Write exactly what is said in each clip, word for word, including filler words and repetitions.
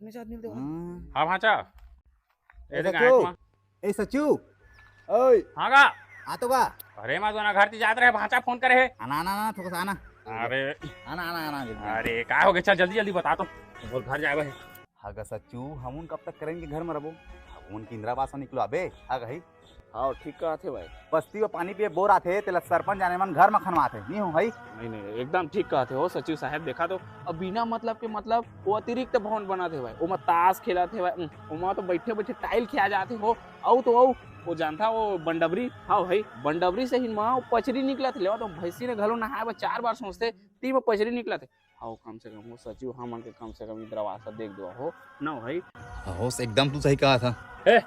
अपने साथ मिलते हो। हाँ। हाँ भांचा। ए ए देख, सचू। आँख मा। ए सचू। ओए। हाँ गा। आ तो गा। अरे, मैं तो ना घर ती जात रहे, भांचा फोन करे हे। आना, आना, आना, थोड़ा सा आना। अरे। आना, आना, आना, जल्दी। अरे, का हो गया? चल, जल्दी, जल्दी बता तो। बोल, घर जाए भाई। हाँ गा सचू, हम उन कब तक करेंगे घर में रबो? हम उन की इंदिरा आवास में निकलो अबे, आ गई। हाँ, ठीक कहत हे भाई। बस्ती में पानी पिए बोर आथे, तेला सरपंच जाने मन घर में खनवाथे, नहीं हो भाई? नहीं, नहीं, एकदम ठीक कहत हे हो सचिव साहब। देखा तो, अब बिना मतलब के, मतलब, वो अतिरिक्त भवन बनाथे भाई, ओमा ताश खेलत हे भाई, उम, ओमा तो बैठे बैठे टाइल खिया जाथे हो। अउ तो अउ, वो जानथा वो बंडबरी, हाँ भाई, बंडबरी से ही माँ वो पचरी निकलत हे, लेवा तो भैंसी ने घलो नहाए बर चार बार सोचथे, ती में पचरी निकलत हे। आओ, कम से कम वो सचिव हमन के कम से कम इंदिरा आवास देख दो हो, ना भाई। हाँ, हो, एकदम तू सही कहा था। ए,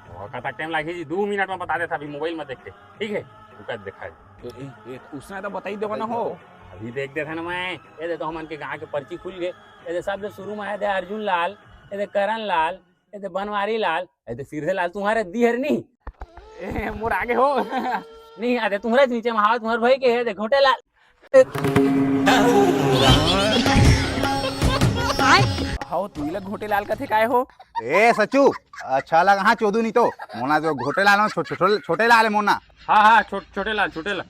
वो कतक टाइम लागही जी, दू मिनट में बता देता अभी मोबाइल में देख के, ठीक है? रुका, दिखा दे। ए, ए, ए, उसने तो बताई देवा ना हो। अभी देख देता ना मैं, ये दे तो हमन के गांव के पर्ची खुल गए, ये दे सबले शुरू में आए दे अर्जुन लाल, ये दे करण लाल, ये दे बनवारी लाल, ये दे सिरहे लाल, तुम्हारे दी हर नहीं। ए, मोर आगे हो। नहीं, अरे तुम्हारे नीचे में हाव, तुम्हारे भाई के है, दे घोटे लाल। हाव, तू इला घोटे लाल कथे काय हो? ए सचू, अच्छा लगा हाँ चोदू नहीं तो। मोना जो घोटे लाल हो, छो-, छो-, छोटे लाल है मोना। हाँ, हाँ, छो-, छोटे लाल, छोटे लाल।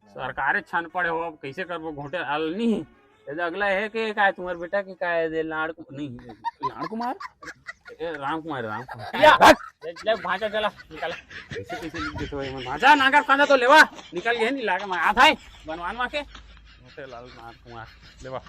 सरकारे छन पड़े हो, अब कैसे करबो घोटे लाल नहीं। ये दे अगला है के काय तुम्हारे बेटा के काय दे लाड़ कु-, नहीं, लाड़ कुमार? ए, राम कुमार, राम कुमार। या! हट! ले, ले, भांचा चला, निकल। कैसे, कैसे लिख देते हो, भांचा, नागर कांदा तो लेवा, निकल गए, नहीं लागे, मैं आता है, बनवान मा के। घोटे लाल नाग कुमार, लेवा।